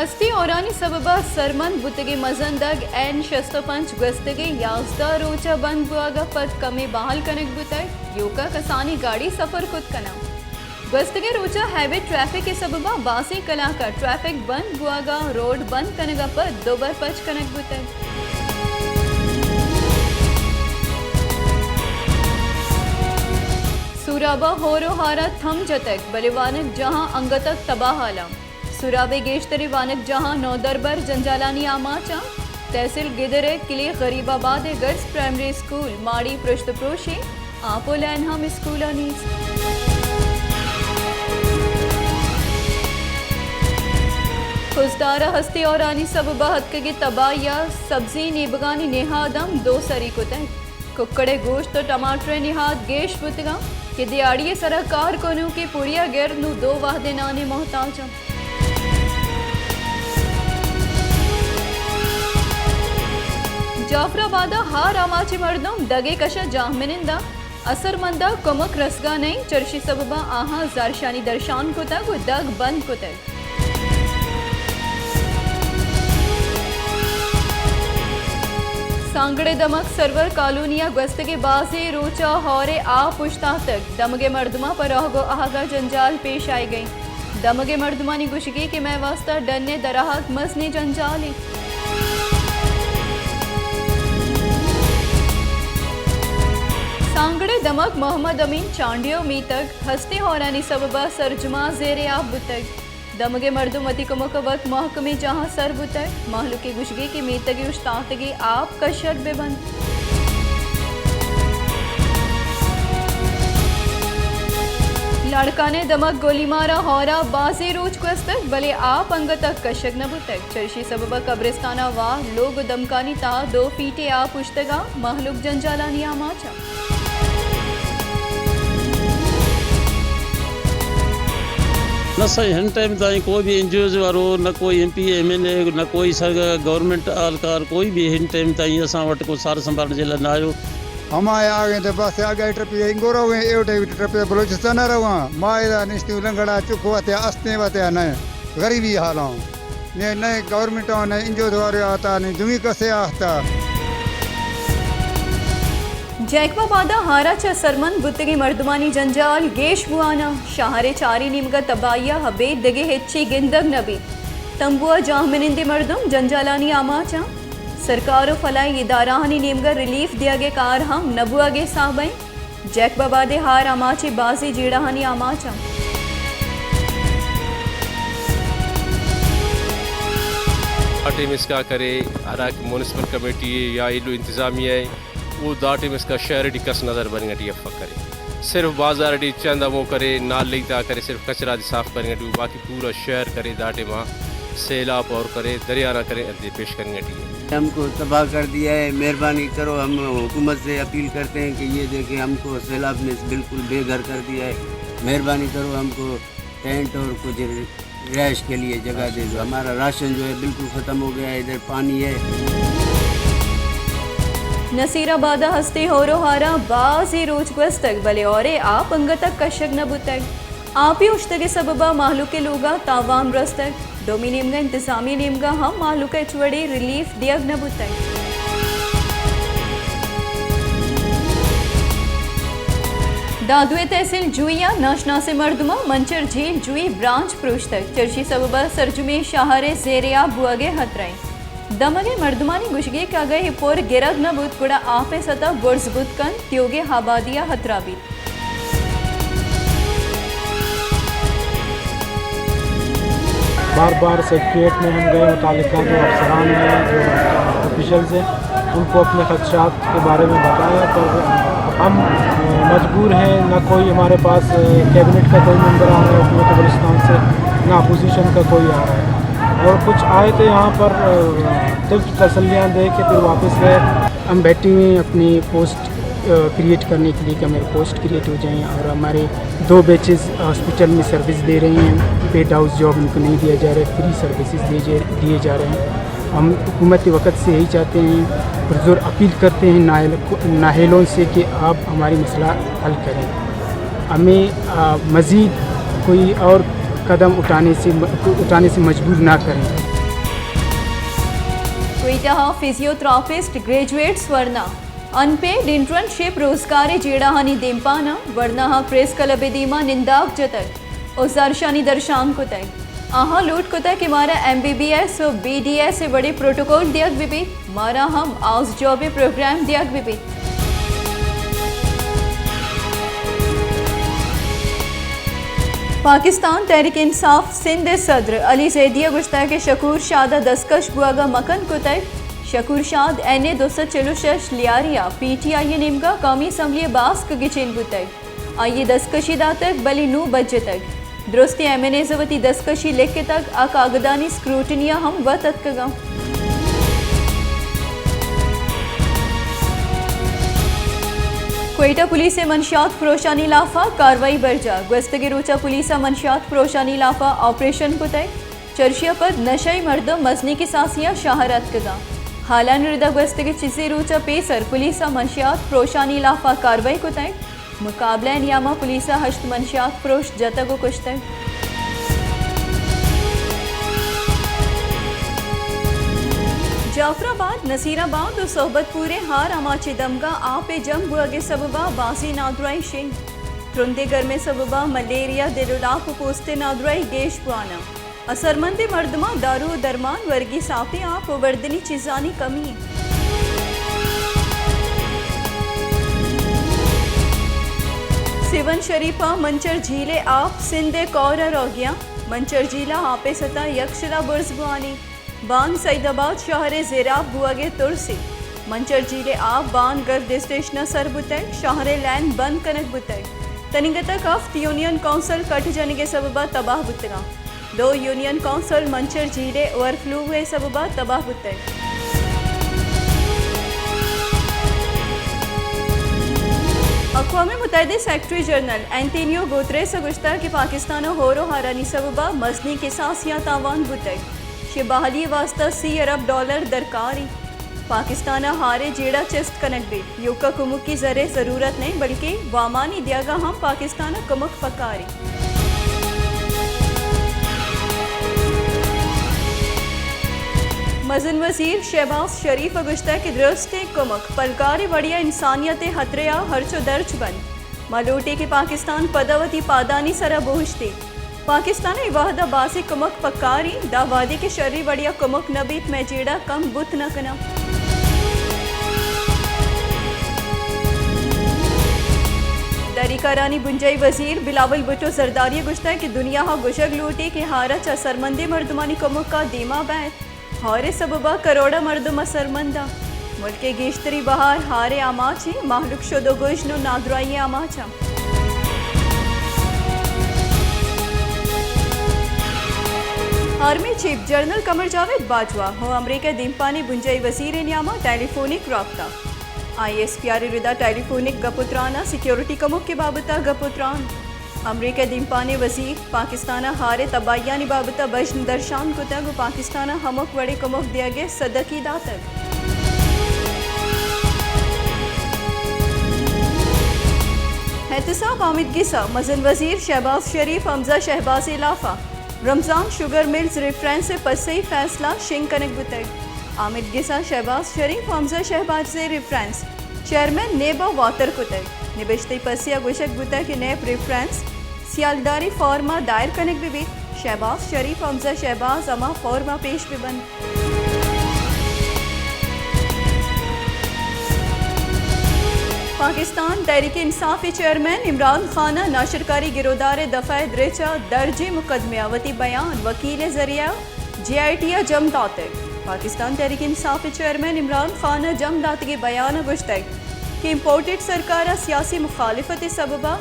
ہستی ہورانی سبب ءَ سرمند بوتگیں مزن دگ این شست ءُ پنچ گوستگیں یازدہ روچ ءَ بند بوگ ءَ پد کمے بحال کنگ بوتگ، ایوک ءَ کسانیں گاڑی سفر کت کناں۔ گوستگیں روچ ءَ ہائی وے ٹریفک ءِ سبب ءَ بازیں کلاک ءَ ٹریفک بند بوگ ءَ روڈ بند کنگ ءَ پد دوبر پچ کنگ بوتگ۔ سوراب ءَ ہور ءُ ہار ءَ تھم جتگ، بلے وانگجاہاں انگت تک تباہ حالاں۔ سوراب ءِ گیشتریں وانگجاہاں نودربر جنجالانی آماچ اَنت۔ تحصیل گدر ءِ کلے غریب آباد ءِ گرلز پرائمری اسکول ماڑی پرشت ءُ پروشیں، آپ ءُ لین ہم اسکول ءَ نیست۔ خضدار ءَ ہستی ہورانی سبب ءَ اتکگیں تباہی ءَ سبزی نیبگانی نہاد ہم دو سری کتگ۔ ککڑ ءِ گوشت ءُ ٹماٹر ءِ نہاد گیش بوتگ اَنت کہ دیہاڑی ءِ سرا کار کنوکیں پڑیا گر نوں دو وہدے نان ءِ محتاج اَنت۔ جعفر آباد ءَ ہار آماچ ءِ مردم دگ ءِ کش ءَ جاہمنند اَنت۔ اثرمند ءَ کمک رسگ ءَ نہ اِنت، چرشی سبب ءَ آہاں زہرشانی درشان کتگ ءُ دگ بند کتگ۔ سانگڑ ءِ دمگ سرور کالونی ءَ گوستگیں بازیں روچ ءَ ہور ءِ آپ اوشتاتگ۔ دمگ ءِ مردماں پہ رہگ ءُ آہگ ءَ جنجال پیش آیگ ءَ اِنت۔ دمگ ءِ مردمانی گوشگ اِنت کہ مئے واستہ ڈن ءِ درآہگ مزنیں جنجالے۔ سانگڑ ءِ دمگ محمد امین چانڈیو میتگ ہستیں ہورانی سبب ءَ سرجماں زیر آپ بوتگ۔ دمگ ءِ مردم وتی کمک ءَ وت محکمیں جاہاں سر بوتگ۔ مہلوک ءِ گوشگ اِنت کہ میتگ ءِ اوشتاتگیں آپ کشگ بہ بنت۔ لاڑکانہ ءِ دمگ گولیمار ءَ ہور ءَ بازیں روچ گوستگ، بلے آپ انگت ءَ کشگ نہ بوتگ۔ چرشی سبب ءَ قبرستان ءَ واہ لوگ ءُ دمکانی تہا دو فیٹے آپ اوشتگ ءُ مہلوک جنجالانی آماچ اَنت۔ نہ سائیں، ہن ٹائم تائیں کوئی بھی این جی اوز وارو، نہ کوئی ایم پی اے، ایم این اے، نہ کوئی سر گورنمنٹ اہلکار، کوئی بھی ہن ٹائم تائیں اساں وٹ کو سار سنبھالنے جیلا نہ آیو۔ ہما آگے تے بس آگے ٹرپی انگو رویں، اے ٹرپی بلوچستان روان۔ ما ادا نشتو لنگڑا چکو وتے استیں وتے نہ غریبی حالاں۔ نئے، نئے گورنمنٹ ءَ، نئے این جی او دوارے آتا، نئے دومی کسے آتا۔ جیکب آباد ءَ ہار ءَ چہ سرمند بوتگیں مردمانی جنجال گیش بوان اَنت۔ شہر ءِ چاریں نیمگ ءَ تباہی ءَ ابید دگہ ہچی گندگ نہ بیت۔ تمبو ءَ جاہمنندیں مردم جنجالانی آماچ اَنت۔ سرکار ءُ فلاحی ادارہانی نیمگ ءَ ریلیف دیگ ءِ کار ہم نہ بوگ ءِ حساب ءَ اِنت۔ جیکب آباد ءِ ہار آماچ ءِ بازیں جیڑہانی آماچ اَنت۔ آ ٹیم اسکا کرے، ہرا کہ میونسپل کمیٹی ءِ یا ایلو انتظامیہ ءِ، او دا ٹیم اسکا شہر ٹی کس نظر بننگ ٹی افک کرے۔ صرف بازار ٹی چند ہمو کرے، نال لئی تا کرے، صرف کچرا دی صاف کننگ ٹی، باقی پورا شہر کرے، دا ٹائم آ سیلاب اور کرے، دریا نا کرے، انتے پیش کننگ ٹی ءِ۔ ہم کو تباہ کر دیا ہے، مہربانی کرو، ہم حکومت سے اپیل کرتے ہیں کہ یہ دیکھیں، ہم کو سیلاب نے بالکل بے گھر کر دیا ہے، مہربانی کرو، ہم کو ٹینٹ اور کچھ رہائش کے لیے جگہ دے دو، ہمارا راشن جو ہے بالکل ختم ہو گیا ہے، ادھر پانی ہے۔ نصیر آباد ءَ ہستیں ہور ءُ ہار ءَ بازیں روچ گوستگ، بلے ہور ءِ آپ انگت ءَ کشگ نہ بوتگ۔ آپی اوشتگ ءِ سبب ءَ مہلوک ءِ لوگ ءَ تاوان رستگ۔ دومی نیمگ ءَ انتظامی نیمگ ءَ ہم مہلوک ءَ ہچ وڑیں ریلیف دیگ نہ بوتگ۔ دادوے تحصیل جوئی ءَ ناشناسیں مردماں منچر جھیل جوئی برانچ پروشتگ۔ چرشی سبب ءَ سرجمیں شہر ءِ زیر آپ بوگ ءِ خطرہ اِنت۔ دمگ ءِ مردمانی گوشگ اِنت کہ اگہ اے پُر گرگ نہ بوت، گڑا آپ ءِ سطح برز بوت کنت، تیوگیں آبادی ءَ خطرہ بیت۔ بار بار سیکرٹریٹ میں ہم گئے، متعلقہ جو افسران ہیں، جو آفیشلز ہیں، ان کو اپنے خدشات کے بارے میں بتایا، پر ہم مجبور ہیں، نہ کوئی ہمارے پاس کیبنٹ کا کوئی ممبر آ رہا ہے حکومت بلوچستان سے، نہ اپوزیشن کا کوئی آ رہا ہے، اور کچھ آئے تھے یہاں پر، صرف تسلیاں دے کے پھر واپس گئے۔ ہم بیٹھے ہوئے ہیں اپنی پوسٹ، آ، کریئیٹ کرنے کے لیے کہ ہماری پوسٹ کریئیٹ ہو جائیں، اور ہمارے دو بیچز ہاسپٹل میں سروس دے رہے ہیں، پیڈ ہاؤس جاب ان کو نہیں دیا جا رہا ہے، فری سروسز دیے جا، دیے جا رہے ہیں۔ ہم حکومت وقت سے یہی چاہتے ہیں، پرزور اپیل کرتے ہیں نااہل کو، نااہلوں سے کہ آپ ہماری مسئلہ حل کریں، ہمیں، آ، مزید کوئی اور قدم اٹھانے سے، اٹھانے سے مجبور نہ کریں۔ کوئٹہ ءَ فزیوتھراپسٹ گریجویٹس ورنا ان پیڈ انٹرنشپ روزگار ءِ جیڑہانی دیمپان ءَ ورنا ءَ پریس کلب ءِ دیما ننداک جتگ ءُ زھرشانی درشان کتگ۔ آہاں لوٹ کتگ کہ مارا ایم بی بی ایس ءُ بی ڈی ایس ءِ وڑیں پروٹوکول دیگ بہ بیت، مارا ہم ہاؤس جاب ءِ پروگرام دیگ بہ بیت۔ پاکستان تحریک انصاف سندھ ءِ صدر علی زیدی ءَ گوشتگ کہ شکور شاد ءَ دستکش بوگ ءَ مکن کتگ۔ شکور شاد این اے دو سد چل ءُ شش لیاری ءَ پی ٹی آئی ءِ نیمگ ءَ قومی اسمبلی ءِ باسک ءَ گچین بوتگ۔ آئی ءَ دستکشی داتگ، بلے نوں بجتگ۔ درستیں ایم این ایز ءَ وتی دستکشی لکھتگ ءُ کاگدانی سکروٹنی ءَ ہم وت اتکگاں۔ کوئٹہ پولیس ءِ منشیات فروشانی لاف ءَ کاروائی برجاہ۔ گوستگیں روچ ءَ پولیس ءَ منشیات فروشانی لاف ءَ آپریشن کتگ۔ چرشی ءَ پد نشئی مردم مزنیں کساسے ءَ شہر اتکگاں۔ ہالانی ردا گوستگیں چیزے روچ ءَ پیسر پولیس ءَ منشیات فروشانی لاف ءَ کاروائی کتگ۔ مقابلہ ءِ نیام ءَ پولیس ءَ ہشت منشیات فروش جتگ ءُ کشتگ۔ جعفر آباد، نصیر آباد ءُ صحبت پور ءِ ہار آماچ ءِ دمگ ءَ آپ ءِ جم بوگ ءِ سبب ءَ بازیں نادراہی شنگ۔ ترندیں گرم ءِ سبب ءَ ملیریا، دل ءُ لاپ ءُ پوست ءِ نادراہی گیش بوان ءَ۔ اسرمندیں مردماں دارو ءُ درمان، ورگی ساپیں آپ ءُ وردنی چیزانی کمی۔ سیون شریف ءَ منچر جھیل ءِ آپ سندھ ءِ کور ءَ روگیاں۔ منچر جھیل ءَ آپ ءِ سطح یک شلا برز بوانی۔ بان سعید آباد شہر ءِ زیراب بوگ ءِ ترسے۔ منچر جھیل ءِ آپ بان گرد اسٹیشن ءَ سر بوتگ، شہر ءِ لین بند کنگ بوتگ۔ تنیگتگ ہفت یونین کونسل کٹ جنگ ءِ سبب ءَ تباہ بوتگاں۔ دو یونین کونسل منچر جھیل ءِ اوورفلو ءِ سبب ءَ تباہ بوتگ۔ اقوام متحدہ ءِ سیکرٹری جنرل اینتونیو گوتریس ءَ گوشتگ کہ پاکستان ءَ ہور ءُ ہارانی سبب ءَ مزنیں کساسے ءَ تاوان بوتگ۔ شہ بحالی ءِ واستہ سی ارب ڈالر درکار انت۔ پاکستان ءَ ہار ءِ جیڑہ چست کنگ بیت۔ ایوک ءَ کمکی زر ءِ ضرورت نہ انت، بلکیں وامانی دیگ ءَ ہم پاکستان ءَ کمک پکار انت۔ مزن وزیر شہباز شریف ءَ گوشتگ کہ درستیں کمک پلگار ءِ وڑے ءَ انسانیت ءِ ہترہ ءَ ہرچ ءُ درچ بنت۔ ما لوٹیں کہ پاکستان پدا وتی پادانی سرا بوشت ایت۔ پاکستان ءَ اے وہد ءَ بازیں کمک پکار انت، داں وہدے کہ شری وڑے ءَ کمک نہ بیت، مئے جیڑہ کم بوت نہ کناں۔ دہلی کارانی بنجاہی وزیر بلاول بھٹو زرداری ءَ گوشتگ کہ دنیا ءَ گوشگ لوٹیت کہ ہار ءَ چہ سرمندیں مردمانی کمک ءَ دیما بئیت۔ ہار ءِ سبب ءَ کروڑاں مردم اثرمند انت۔ ملک ءِ گیشتری بہر ہار ءِ آماچ انت، مہلوک شد ءُ گژن ءُ نادراہی ءِ آماچ انت۔ آرمی چیف جنرل قمر جاوید باجوہ ءُ امریکہ ءِ دیمپانی بنجاہی وزیر ءِ نیام ءَ ٹیلی فونک رابطہ۔ آئی ایس پی آر ءِ ردا ٹیلی فونک گپ ءُ تران ءَ سیکورٹی کمک ءِ بابت ءَ گپ ءُ تران۔ امریکہ ءِ دیمپانی وزیر پاکستان ءَ ہار ءِ تباہیانی بابت ءَ بژن درشان کتگ ءُ پاکستان ءَ ہمک وڑیں کمک دیگ ءِ سدکی داتگ۔ احتساب حامد گس ءَ مزن وزیر شہباز شریف، حمزہ شہباز ءِ لاف ءَ رمضان شوگر ملز ریفرنس ءِ پسئی فیصلہ شنگ کنگ بوتگ۔ حامد گس ءَ شہباز شریف ءُ حمزہ شہباز ءِ ریفرنس چیئرمین نیب ءَ واتر کتگ۔ نبشتہی پسے ءَ گوشگ بوتگ کہ نیب ریفرنس سیالداری فارم ءَ دائر کنگ بہ بیت، شہباز شریف ءُ حمزہ شہباز ہما فارم ءَ پیش بہ بنت۔ پاکستان تحریک انصاف ءِ چیئرمین عمران خان ءَ ناشرکاری گرودار ءِ دفعہ ءِ درچ ءَ درجیں مقدمے ءَ وتی بیان وکیل ءِ ذریعہ ءَ جے آئی ٹی ءَ جم داتگ۔ پاکستان تحریک انصاف ءِ چیئرمین عمران خان ءَ جم داتگیں بیان ءَ گوشتگ کہ امپورٹڈ سرکار ءَ سیاسی مخالفت ءِ سبب ءَ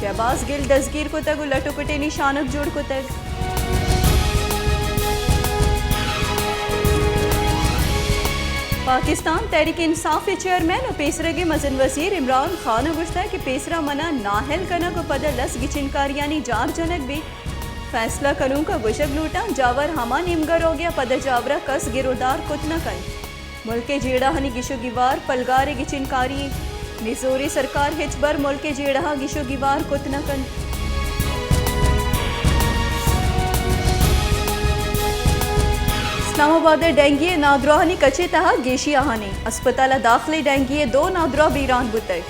شہباز گل دزگیر کتگ ءُ لٹ ءُ کٹ ءِ نشانگ جوڑ کتگ۔ پاکستان تحریک انصاف ءِ چیئرمین ءُ پیسرگیں مزن وزیر عمران خان ءَ گوشتگ کہ پیسرا من ءَ نااہل کنگ ءُ پدا لس گچینکاریانی جار جنگ بیت۔ فیصلہ کنوک ءَ گوشگ لوٹاں، جاور ہما نیمگ ءَ روگ ءَ پدا جاور ءَ کس گرودار کت نہ کنت۔ ملک ءِ جیڑہانی گیش ءُ گیوار پلگار ءِ گچینکاری انت۔ نزوری سرکار ہچبر ملک ءِ جیڑہاں گیش ءُ گیوار کت نہ کنت۔ اسلام آباد ءَ ڈینگی ءِ نادراہانی کچ ءِ تہا گیشی آہانی، اسپتال ءَ داخل ڈینگی ءِ دو نادراہ بیران بوتگ۔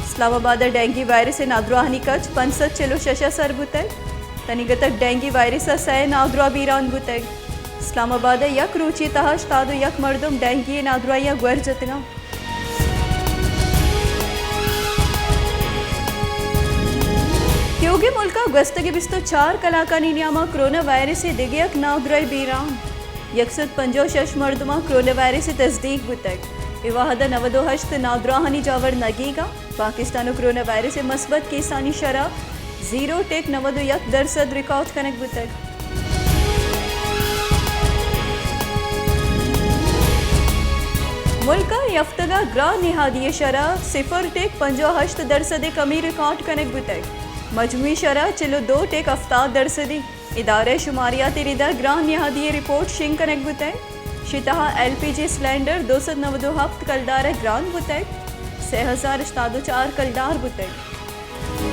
اسلام آباد ءَ ڈینگی وائرس ءِ نادراہانی کچ پنچ سد چل ءُ شش ءَ سر بوتگ۔ تنیگتگ ڈینگی وائرس ءَ سئے نادراہ بیران بوتگ۔ اسلام آباد ءَ یک روچی ءِ تہا ہشتاد ءُ یک مردم ڈینگی ءِ نادراہی ءَ گور جتگ انت۔ تیوگیں ملک ءَ گوستگیں بیست ءُ چار کلاکانی نیام ءَ کرونا وائرس ءِ دگہ یک نادراہی بیران۔ یک سد پنجاہ ءُ شش مردماں کرونا وائرس ءِ تصدیق بوتگ۔ اے وہد ءَ نود ءُ ہشت نادراہانی جاور نگیگ ءَ۔ پاکستان ءَ کرونا وائرس ءِ مثبت کیسانی شرح زیرو ٹیک نود ءُ یک درسد ریکارڈ کنگ بوتگ۔ ملک ءَ اے ہفتگ ءَ گران نہادی ءِ شرح صفر ٹیک پنجاہ ءُ ہشت درسد ءِ کمی ریکارڈ کنگ بوتگ۔ مجموعی شرح چل ءُ دو ٹیک ہفتاد درسدی۔ ادارہ شماریات ءِ ردا گران نہادی ءِ رپورٹ شنگ کنگ بوتگ۔ شی تہا ایل پی جی سلنڈر دو سد نود ءُ ہپت کلدار ءَ گران بوتگ، سئے ہزار ہشتاد ءُ چار کلدار بوتگ۔